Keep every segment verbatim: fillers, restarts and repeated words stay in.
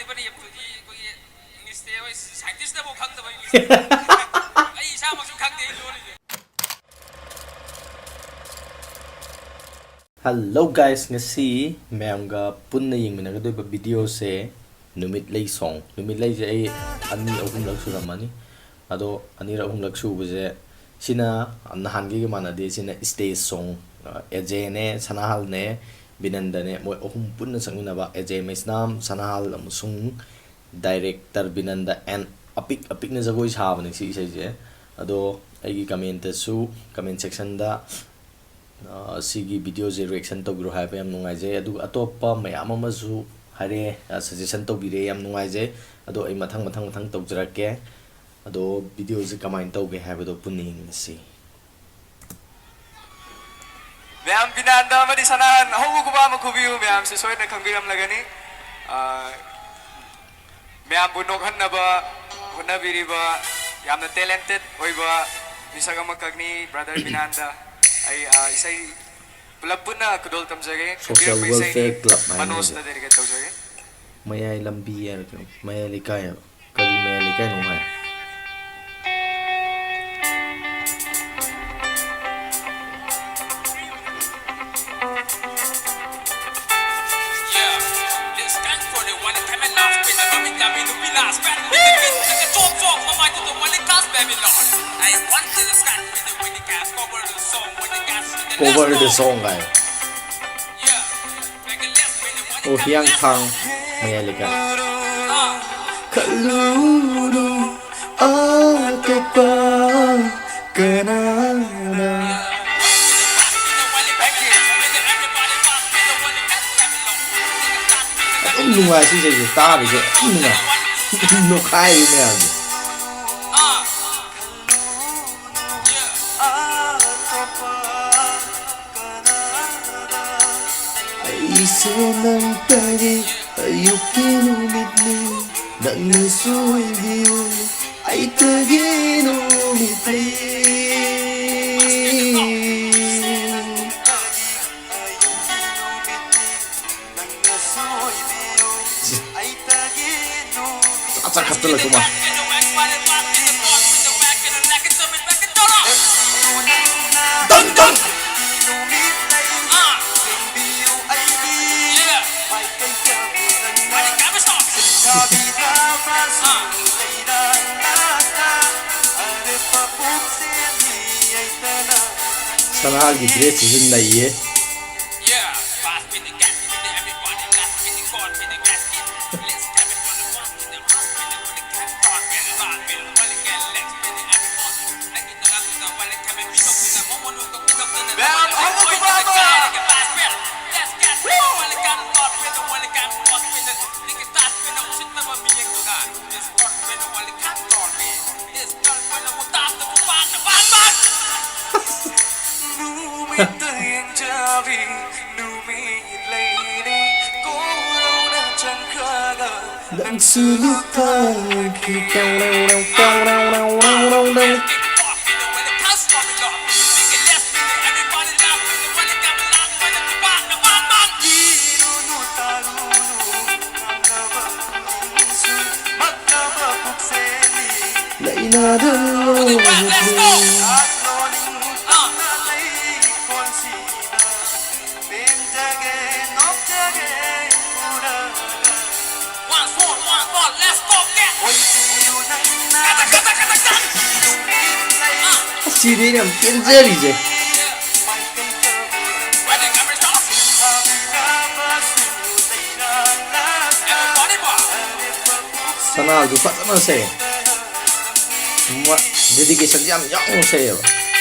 ꯏꯪꯂꯤꯁꯇꯤ ꯑꯩꯈꯣꯏ ꯁꯥꯏꯟꯇꯤꯁꯅꯐꯥꯎ ꯈꯪꯗꯕ ꯏꯪꯂꯤꯁ꯫ ꯑꯩ ꯏꯁꯥꯃꯛꯁꯨ ꯈꯪꯗꯦ ꯑꯩ ꯂꯣꯜꯂꯤꯁꯦ꯫ Hello guys, ꯉꯁꯤ ꯃꯌꯥꯝꯒ ꯄꯨꯟꯅ ꯌꯦꯡꯃꯤꯟꯅꯒꯗꯣꯏꯕ ꯚꯤꯗꯤꯑꯣꯁꯦ ꯅꯨꯃꯤꯠ ꯂꯩ ꯁꯣꯡ꯫ ꯅꯨꯃꯤꯠ ꯂꯩꯁꯦ ꯑꯩ ꯑꯅꯤ ꯑꯍꯨꯝꯂꯛ ꯁꯨꯔꯝꯃꯅꯤ꯫ ꯑꯗꯣ ꯑꯅꯤꯔꯛ ꯑꯍꯨꯝꯂꯛ ꯁꯨꯕꯁꯦ ꯁꯤꯅ ꯅꯍꯥꯟꯒꯤꯒ ꯃꯥꯟꯅꯗꯦ꯫ ꯁꯤꯅ ꯁ꯭ꯇꯦꯖ ꯁꯣꯡ, ꯑꯦꯖꯦꯅꯦ, ꯁꯅꯥꯍꯜꯅꯦ, ꯕꯤꯅꯟꯗꯅꯦ, ꯃꯣꯏ ꯑꯍꯨꯝ ꯄꯨꯟꯅ ꯁꯛꯃꯤꯟꯅꯕ, ꯑꯦꯖꯦ ꯃꯩꯁꯅꯥꯝ, ꯁꯅꯥꯍꯜ ꯑꯃꯁꯨꯡ ꯗꯥꯏꯔꯦꯛꯇꯔ ꯕꯤꯅꯟꯗ ꯑꯦꯟ ꯑꯄꯤꯛ ꯑꯄꯤꯛꯅ ꯖꯒꯣꯏ ꯁꯥꯕꯅꯦ ꯁꯤ ꯏꯁꯩꯁꯦ꯫ ꯑꯗꯣ ꯑꯩꯒꯤ ꯀꯃꯦꯟꯇꯁꯨ, ꯀꯃꯦꯟ ꯁꯦꯛꯁꯟꯗ ꯑ, ꯁꯤꯒꯤ ꯚꯤꯗꯤꯑꯣꯁꯦ ꯔꯤꯌꯦꯛꯁꯟ ꯇꯧꯕꯤꯔꯣ ꯍꯥꯏꯕ ꯌꯥꯝ ꯅꯨꯡꯉꯥꯏꯖꯩ꯫ ꯑꯗꯨꯒ ꯑꯇꯣꯞꯄ ꯃꯌꯥꯝ ꯑꯃꯁꯨ ꯍꯥꯏꯔꯛꯑꯦ, ꯁꯖꯦꯁꯟ ꯇꯧꯕꯤꯔꯛꯑꯦ, ꯌꯥꯝ ꯅꯨꯡꯉꯥꯏꯖꯩ꯫ ꯑꯗꯣ ꯑꯩ ꯃꯊꯪ ꯃꯊꯪ ꯃꯊꯪ ꯇꯧꯖꯔꯛꯀꯦ꯫ ꯑꯗꯣ ꯚꯤꯗꯤꯑꯣꯁꯦ ꯀꯃꯥꯏꯅ ꯇꯧꯒꯦ ꯍꯥꯏꯕꯗꯣ ꯄꯨꯟꯅ ꯌꯦꯡꯃꯤꯟꯅꯁꯤ꯫ ꯃꯌꯥꯝ ꯕꯤꯅꯥꯟꯗ ꯑꯃꯗꯤ ꯁꯅꯥꯍꯟ ꯑꯍꯧꯕ ꯈꯨꯕꯥꯛ ꯑꯃ ꯈꯨꯕꯤꯌꯨ꯫ ꯃꯌꯥꯝꯁꯨ ꯁꯣꯏꯗꯅ ꯈꯪꯕꯤꯔꯝꯂꯒꯅꯤ꯫ ꯑ, ꯃꯌꯥꯝꯕꯨ ꯅꯣꯛꯍꯟꯅꯕ ꯍꯣꯠꯅꯕꯤꯔꯤꯕ ꯌꯥꯝꯅ ꯇꯦꯂꯦꯟꯇꯦꯠ ꯑꯣꯏꯕ ꯃꯤꯁꯛ ꯑꯃꯈꯛꯅꯤ ꯕ꯭ꯔꯗꯔ ꯕꯤꯅꯥꯟꯗ꯫ ꯑꯩ, ꯑ, ꯏꯁꯩ ꯄꯨꯂꯞ ꯄꯨꯟꯅ ꯈꯨꯗꯣꯜ ꯇꯝꯖꯒꯦ꯫ ꯁꯣꯁꯤꯌꯦꯜ ꯈꯟꯕꯤꯔꯛꯄ ꯏꯁꯩꯅꯤ꯫ ꯋꯦꯜꯐꯤꯌꯔ ꯀ꯭ꯂꯕ ꯍꯥꯏꯅ ꯃꯅꯣꯖꯇ ꯂꯩꯖꯩ꯫ ꯗꯦꯗꯤꯀꯦꯠ ꯇꯧꯖꯒꯦ꯫ ꯃꯌꯥꯏ ꯂꯝꯕꯤ ꯍꯥꯏꯕ ꯀꯩꯅꯣ? ꯃꯌꯥꯏ ꯂꯩꯀꯥꯏ ꯍꯥꯏꯕ? ꯀꯔꯤ ꯃꯌꯥꯏ ꯂꯩꯀꯥꯏꯅꯣ ꯍꯥꯏ? Cover the song guys. Oh, Hiang Thang, Mayalika. Kalulu atapa kanana. ꯑꯗꯨꯝ ꯅꯨꯡꯉꯥꯏ ꯁꯤ ꯏꯁꯩꯁꯦ, ꯇꯥꯕꯁꯦ ꯌꯥꯝ ꯅꯨꯡꯉꯥꯏ꯫ ꯅꯣꯛꯈꯥꯏꯔꯤ ꯃꯌꯥꯝꯁꯦ꯫ ꯑꯩꯁꯦ ꯅꯪꯇꯒꯤ ꯑꯌꯨꯛꯀꯤ ꯅꯨꯃꯤꯠꯅꯤ, ꯅꯪꯅꯁꯨ ꯑꯣꯏꯕꯤꯌꯨ ꯑꯩꯇꯒꯤ ꯅꯨꯃꯤꯠꯇꯤ꯫ ꯆꯥꯎꯈꯠꯇꯅ ꯀꯨꯃꯥꯔ꯫ ꯗꯟ ꯗꯟ꯫ ꯁꯅꯥꯒꯤ dress ꯁꯤꯁꯨ ꯅꯩꯌꯦ꯫ ꯅꯪꯁꯨ ꯂꯨꯞꯊꯈꯤ꯫ ꯂꯩꯅꯥꯗ ꯂꯣꯏꯅ ꯑꯁꯤꯗꯤ ꯑꯩꯅ ꯌꯥꯝ ꯄꯦꯟꯖꯔꯤꯁꯦ꯫ ꯁꯅꯥꯁꯨ ꯐꯖꯅ ꯁꯛꯑꯦ꯫ ꯃ-, dedication ꯌꯥꯝ ꯌꯥꯎꯅ ꯁꯛꯑꯦꯕ꯫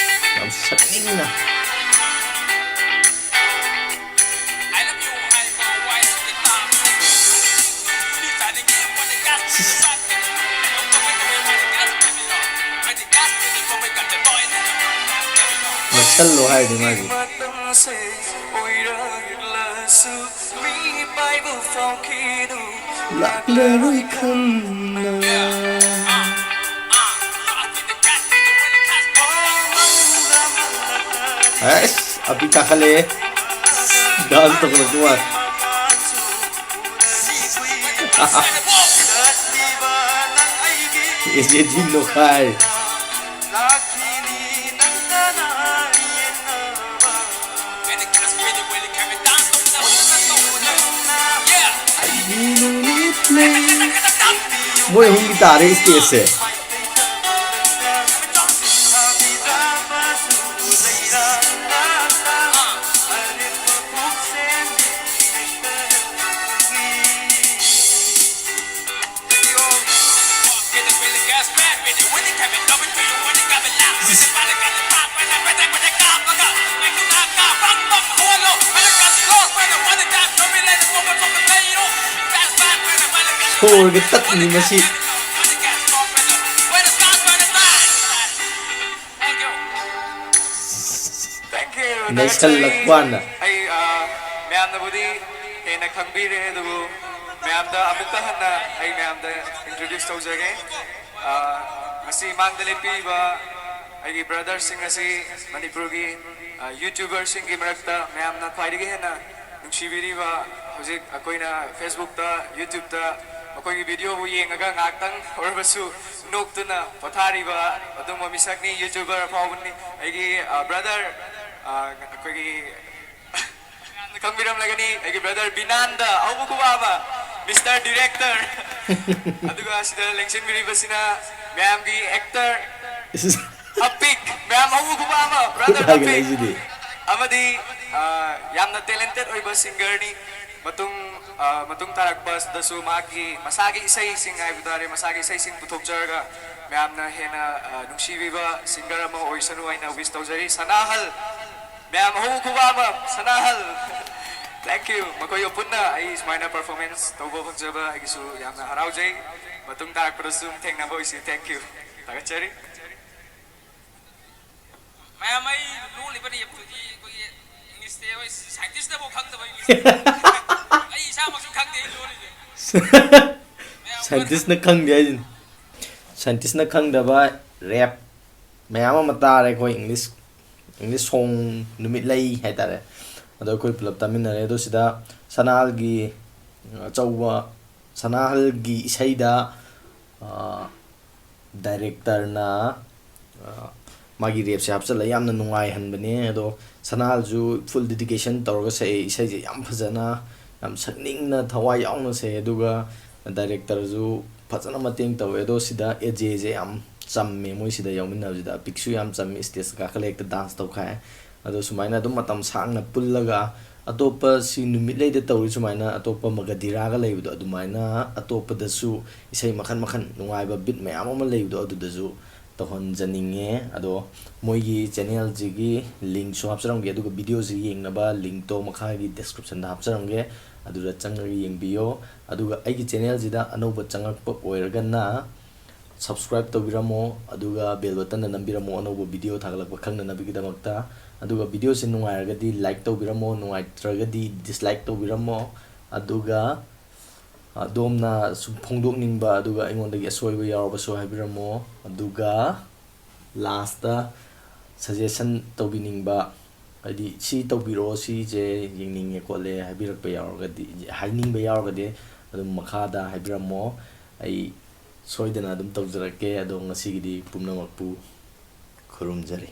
ꯌꯥꯝ ꯁꯛꯅꯤꯡꯅ꯫ ꯅꯛꯁꯜꯂꯣ ꯍꯥꯏꯗꯨ ꯃꯥꯒꯤ꯫ ꯂꯥꯛꯂꯔꯣꯏ ꯈꯟꯅ꯫ ꯑꯩꯁ, ꯑꯕꯤ ꯀꯥꯈꯠꯂꯛꯑꯦ꯫ Dance ꯇꯧꯈꯠꯂꯛꯄ ꯃꯥꯜꯂꯦ꯫ ꯑꯦꯁ ꯑꯦ ꯖꯤ ꯅꯣꯈꯥꯏ꯫ ꯃꯣꯏ ꯑꯍꯨꯝꯒꯤ ꯇꯥꯔꯦ ꯁ꯭ꯇꯦꯖꯁꯦ꯫ ꯁꯣꯔꯒ ꯇꯠꯂꯤ ꯃꯁꯤ꯫ Thank you, ꯅꯩꯁꯜꯂꯛꯄ ꯋꯥꯅ꯫ ꯑꯩ, ꯑ, ꯃꯌꯥꯝꯅꯕꯨꯗꯤ ꯍꯦꯟꯅ ꯈꯪꯕꯤꯔꯦ, ꯑꯗꯨꯕꯨ ꯃꯌꯥꯝꯗ ꯑꯃꯨꯛꯀ ꯍꯟꯅ ꯑꯩ ꯃꯌꯥꯝꯗ introduce ꯇꯧꯖꯒꯦ꯫ ꯑ, ꯉꯁꯤ ꯃꯥꯡꯗ ꯂꯦꯞꯄꯤꯕ ꯑꯩꯒꯤ brotherꯁꯤꯡ ꯑꯁꯤ ꯃꯅꯤꯄꯨꯔꯒꯤ, ꯑ, YouTuberꯁꯤꯡꯒꯤ ꯃꯔꯛꯇ ꯃꯌꯥꯝꯅ ꯈ꯭ꯋꯥꯏꯗꯒꯤ ꯍꯦꯟꯅ ꯅꯨꯡꯁꯤꯕꯤꯔꯤꯕ, ꯍꯧꯖꯤꯛ ꯑꯩꯈꯣꯏꯅ Facebookꯇ, YouTubeꯇ ꯃꯈꯣꯏꯒꯤ videoꯕꯨ ꯌꯦꯡꯉꯒ ꯉꯥꯏꯍꯥꯛꯇꯪ ꯑꯣꯏꯔꯕꯁꯨ ꯅꯣꯛꯇꯨꯅ ꯄꯣꯊꯥꯔꯤꯕ ꯑꯗꯨꯒꯨꯝꯕ ꯃꯤꯁꯛꯅꯤ, YouTuber ꯑꯐꯥꯎꯕꯅꯤ꯫ ꯑꯩꯒꯤ, ꯑ, brother, ꯑ, ꯑꯩꯈꯣꯏꯒꯤ ꯃꯌꯥꯝꯅ ꯈꯪꯕꯤꯔꯝꯂꯒꯅꯤ, ꯑꯩꯒꯤ brother ꯕꯤꯅꯥꯟꯗ ꯑꯍꯧꯕ ꯈꯨꯕꯥꯕ, Mister Director꯫ ꯑꯗꯨꯒ ꯁꯤꯗ ꯂꯦꯡꯁꯤꯟꯕꯤꯔꯤꯕꯁꯤꯅ ꯃꯌꯥꯝꯒꯤ actor ꯑꯄꯤꯛ, ꯃꯌꯥꯝ ꯑꯍꯧꯕ ꯈꯨꯕꯥꯕ, brother ꯑꯄꯤꯛ꯫ ꯍꯥꯏꯒꯠꯂꯛꯏꯁꯤꯗꯤ꯫ ꯑꯃꯗꯤ, ꯑ, ꯌꯥꯝꯅ talented ꯑꯣꯏꯕ singerꯅꯤ꯫ ꯃꯇꯨꯡ, ꯑ, ꯃꯇꯨꯡ ꯇꯥꯔꯛꯄꯗꯁꯨ ꯃꯍꯥꯛꯀꯤ ꯃꯁꯥꯒꯤ ꯏꯁꯩꯁꯤꯡ ꯍꯥꯏꯕ ꯇꯥꯔꯦ, ꯃꯁꯥꯒꯤ ꯏꯁꯩꯁꯤꯡ ꯄꯨꯊꯣꯛꯆꯔꯒ ꯃꯌꯥꯝꯅ ꯍꯦꯟꯅ, ꯑ, ꯅꯨꯡꯁꯤꯕꯤꯕ singer ꯑꯃ ꯑꯣꯏꯁꯅꯨ ꯍꯥꯏꯅ wish ꯇꯧꯖꯔꯤ꯫ ꯁꯅꯥꯍꯜ, ꯃꯌꯥꯝ ꯑꯍꯧꯕ ꯈꯨꯕꯥꯛ ꯑꯃ, ꯁꯅꯥꯍꯜ꯫ Thank you꯫ ꯃꯈꯣꯏꯒ ꯄꯨꯟꯅ ꯑꯩ ꯁꯨꯃꯥꯏꯅ performance ꯇꯧꯕ ꯐꯪꯖꯕ ꯑꯩꯒꯤꯁꯨ ꯌꯥꯝꯅ ꯍꯔꯥꯎꯖꯩ꯫ ꯃꯇꯨꯡ ꯇꯥꯔꯛꯄꯗꯁꯨ ꯊꯦꯡꯅꯕ ꯑꯣꯏꯁꯤ꯫ Thank you꯫ ꯊꯥꯒꯠꯆꯔꯤ꯫ ꯃꯌꯥꯝ, ꯑꯩ ꯂꯣꯜꯂꯤꯕ rapꯇꯨꯗꯤ ꯑꯩꯈꯣꯏꯒꯤ Englishꯇ, ꯑꯩꯈꯣꯏ scientistꯅꯐꯥꯎ ꯈꯪꯗꯕ Englishꯇ꯫ ꯑꯩ ꯏꯁꯥꯃꯛꯁꯨ ꯈꯪꯗꯦ ꯑꯩ ꯂꯣꯜꯂꯤꯁꯦ꯫ ꯃꯌꯥꯝ, scientistꯅ ꯈꯪꯗꯦ ꯍꯥꯏꯁꯤꯅꯤ꯫ Scientistꯅ ꯈꯪꯗꯕ rap ꯃꯌꯥꯝ ꯑꯃ ꯇꯥꯔꯦ ꯑꯩꯈꯣꯏ English, English song ꯅꯨꯃꯤꯠ ꯂꯩ ꯍꯥꯏꯇꯥꯔꯦ꯫ ꯑꯗꯣ ꯑꯩꯈꯣꯏ ꯄꯨꯂꯞ ꯇꯥꯃꯤꯟꯅꯔꯦ꯫ ꯑꯗꯣ ꯁꯤꯗ ꯁꯅꯥꯍꯜꯒꯤ ꯑꯆꯧꯕ, ꯁꯅꯥꯍꯜꯒꯤ ꯏꯁꯩꯗ, ꯑ, ꯗꯥꯏꯔꯦꯛꯇꯔꯅ ꯃꯥꯒꯤ ꯔꯦꯞꯁꯦ ꯍꯥꯞꯆꯤꯜꯂꯒ ꯌꯥꯝꯅ ꯅꯨꯡꯉꯥꯏꯍꯟꯕꯅꯦ꯫ ꯑꯗꯣ ꯁꯅꯥꯜꯁꯨ ꯐꯨꯜ ꯗꯦꯗꯤꯀꯦꯁꯟ ꯇꯧꯔꯒ ꯁꯛꯑꯦ ꯏꯁꯩꯁꯦ, ꯌꯥꯝ ꯐꯖꯅ, ꯌꯥꯝ ꯁꯛꯅꯤꯡꯅ ꯊꯋꯥꯏ ꯌꯥꯎꯅ ꯁꯛꯑꯦ꯫ ꯑꯗꯨꯒ ꯗꯥꯏꯔꯦꯛꯇꯔꯁꯨ ꯐꯖꯅ ꯃꯇꯦꯡ ꯇꯧꯋꯦ꯫ ꯑꯗꯣ ꯁꯤꯗ ꯑꯦꯖꯦꯁꯦ ꯌꯥꯝ ꯆꯝꯃꯦ, ꯃꯣꯏ ꯁꯤꯗ ꯌꯥꯎꯃꯤꯟꯅꯕꯁꯤꯗ꯫ ꯑꯄꯤꯛꯁꯨ ꯌꯥꯝ ꯆꯝꯃꯤ, ꯁ꯭ꯇꯦꯖ ꯀꯥꯈꯠꯂ ꯍꯦꯛꯇ ꯗꯥꯟꯁ ꯇꯧꯈꯥꯏ꯫ ꯑꯗꯣ ꯁꯨꯃꯥꯏꯅ ꯑꯗꯨꯝ ꯃꯇꯝ ꯁꯥꯡꯅ ꯄꯨꯜꯂꯒ, ꯑꯇꯣꯞꯄ ꯁꯤ ꯅꯨꯃꯤꯠꯂꯩꯗ ꯇꯧꯔꯤ ꯁꯨꯃꯥꯏꯅ, ꯑꯇꯣꯞꯄ ꯃꯒꯙꯤꯔꯥꯒ ꯂꯩꯕꯗꯣ, ꯑꯗꯨꯃꯥꯏꯅ ꯑꯇꯣꯞꯄꯗꯁꯨ ꯏꯁꯩ ꯃꯈꯜ ꯃꯈꯜ ꯅꯨꯡꯉꯥꯏꯕ ꯕꯤꯠ ꯃꯌꯥꯝ ꯑꯃ ꯂꯩꯕꯗꯣ, ꯑꯗꯨꯗꯁꯨ ꯇꯧꯍꯟꯖꯅꯤꯡꯉꯦ꯫ ꯑꯗꯣ ꯃꯣꯏꯒꯤ ꯆꯦꯅꯦꯜꯁꯤꯒꯤ ꯂꯤꯡꯁꯨ ꯍꯥꯞꯆꯔꯝꯒꯦ, ꯑꯗꯨꯒ ꯚꯤꯗꯤꯑꯣꯁꯤ ꯌꯦꯡꯅꯕ ꯂꯤꯡꯇꯣ ꯃꯈꯥꯒꯤ ꯗꯤꯁꯀ꯭ꯔꯤꯞꯁꯟꯗ ꯍꯥꯞꯆꯔꯝꯒꯦ, ꯑꯗꯨꯗ ꯆꯪꯉꯒ ꯌꯦꯡꯕꯤꯌꯣ꯫ ꯑꯗꯨꯒ ꯑꯩꯒꯤ ꯆꯦꯅꯦꯜꯁꯤꯗ ꯑꯅꯧꯕ ꯆꯪꯉꯛꯄ ꯑꯣꯏꯔꯒꯅ ꯁꯕꯁꯀ꯭ꯔꯥꯏꯕ ꯇꯧꯕꯤꯔꯝꯃꯣ, ꯑꯗꯨꯒ ꯕꯦꯜ ꯕꯇꯟꯗ ꯅꯝꯕꯤꯔꯝꯃꯣ, ꯑꯅꯧꯕ ꯚꯤꯗꯤꯑꯣ ꯊꯥꯒꯠꯂꯛꯄ ꯈꯪꯅꯅꯕꯒꯤꯗꯃꯛꯇ꯫ ꯑꯗꯨꯒ ꯚꯤꯗꯤꯑꯣꯁꯤ ꯅꯨꯡꯉꯥꯏꯔꯒꯗꯤ ꯂꯥꯏꯛ ꯇꯧꯕꯤꯔꯝꯃꯣ, ꯅꯨꯡꯉꯥꯏꯇ꯭ꯔꯒꯗꯤ ꯗꯤꯁꯂꯥꯏꯛ ꯇꯧꯕꯤꯔꯝꯃꯣ꯫ ꯑꯗꯨꯒ ꯑꯗꯣꯝꯅ ꯁꯨꯝ ꯐꯣꯡꯗꯣꯛꯅꯤꯡꯕ, ꯑꯗꯨꯒ ꯑꯩꯉꯣꯟꯗꯒꯤ ꯑꯁꯣꯏꯕ ꯌꯥꯎꯔꯕꯁꯨ ꯍꯥꯏꯕꯤꯔꯝꯃꯣ꯫ ꯑꯗꯨꯒ ꯂꯥꯁꯇ ꯁꯖꯦꯁꯟ ꯇꯧꯕꯤꯅꯤꯡꯕ, ꯍꯥꯏꯗꯤ ꯁꯤ ꯇꯧꯕꯤꯔꯛꯑꯣ, ꯁꯤꯁꯦ ꯌꯦꯡꯅꯤꯡꯉꯦ ꯈꯣꯠꯂꯦ ꯍꯥꯏꯕꯤꯔꯛꯄ ꯌꯥꯎꯔꯒꯗꯤ, ꯍꯥꯏꯅꯤꯡꯕ ꯌꯥꯎꯔꯒꯗꯤ ꯑꯗꯨꯝ ꯃꯈꯥꯗ ꯍꯥꯏꯕꯤꯔꯝꯃꯣ꯫ ꯑꯩ ꯁꯣꯏꯗꯅ ꯑꯗꯨꯝ ꯇꯧꯖꯔꯛꯀꯦ꯫ ꯑꯗꯣ ꯉꯁꯤꯒꯤꯗꯤ ꯄꯨꯝꯅꯃꯛꯄꯨ ꯈꯨꯔꯨꯝꯖꯔꯤ꯫